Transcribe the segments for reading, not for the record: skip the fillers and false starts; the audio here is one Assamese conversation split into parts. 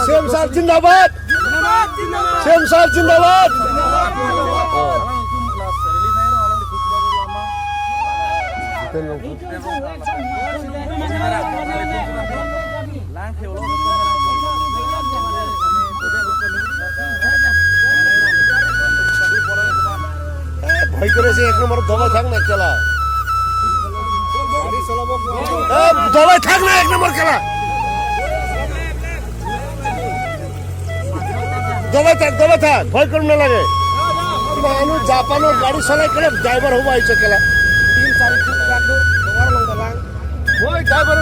সেম স্যার জিন্দাবাদ, সেম স্যার জিন্দাবাদ। ভয় করেছে, এক নম্বর দবাই থাক না খেলা, দবাই থাক না, এক নম্বর খেলা, দবাই থাক, দবাই থাক, ভয় করুন না লাগে। মানুষ জাপানের গাড়ি চলাই খেলে ড্রাইভার হবো আইছে খেলা। ড্রাইভার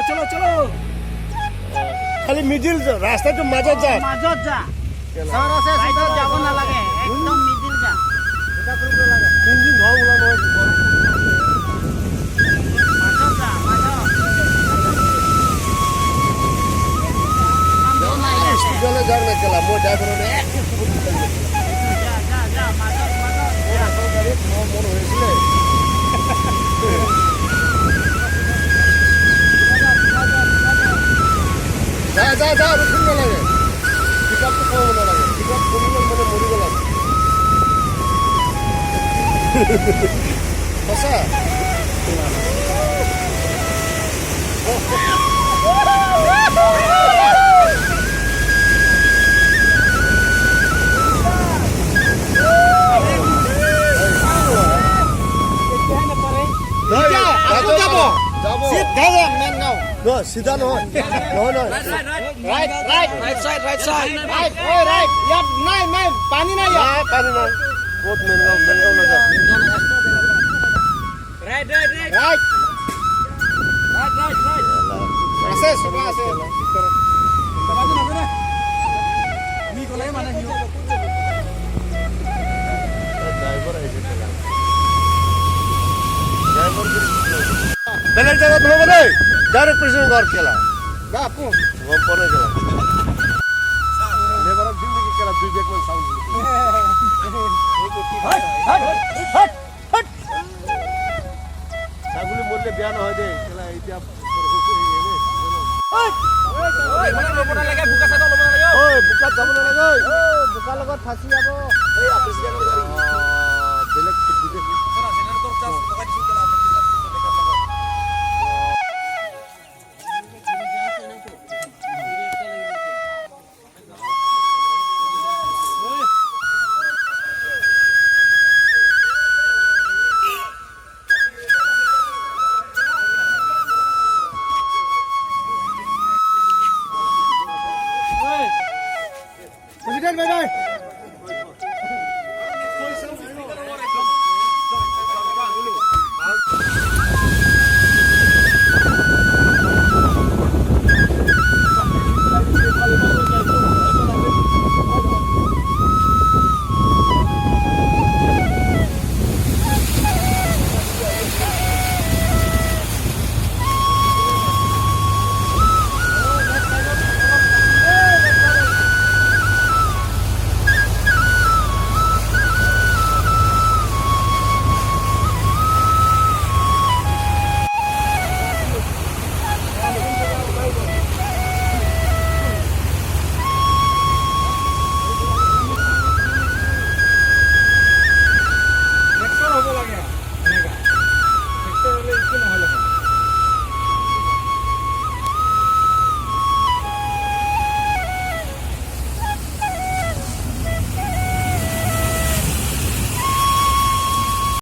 চলো চলো, খালি মিডিল রাস্তাটো মাজত যা, মাজত যা, যাব নালাগে, একদম মিডিল যা। ইঞ্জিন ধোঁৱা। সঁচা। আকৌ যাব। যাব। চিধা যাম মেনগাঁও। নহয়, চিধা নহয়, নহয় নহয়। Right, right. Right side, right side. Right, ঐ ৰাইট। ইয়াত নাই, নাই, পানী নাই ইয়াত। নাই, পানী নাই। ক'ত মেনগাঁও? মেনগাঁও নাযাওঁ। Right, right, right. Right. Right, right, right. আছে, চুকা আছে ভিতৰত। আমি গ'লে মানে ড্ৰাইভাৰ আহিছে কেলা। ড্ৰাইভাৰ বেলেগ জেগাত নহ'ব দেই, ডাইৰেক্ট প্ৰেচিডেণ্ট ঘৰ কেলা। বাপু। গম পোৱা নাই কেলা। লেবাৰক দিম নেকি কেলা 2 বেগ মান চাউল? হাট হাট। ছাগলী মৰিলে বেয়া নহয় দেই কেলা। এতিয়া ল'ব নালাগে, বোকা চাইডত ল'ব নালাগে। ঐ, বোকাত যাব নালাগে ঐ। বোকাৰ লগত ফাঁচি যাব। এই প্ৰেচিডেণ্টৰ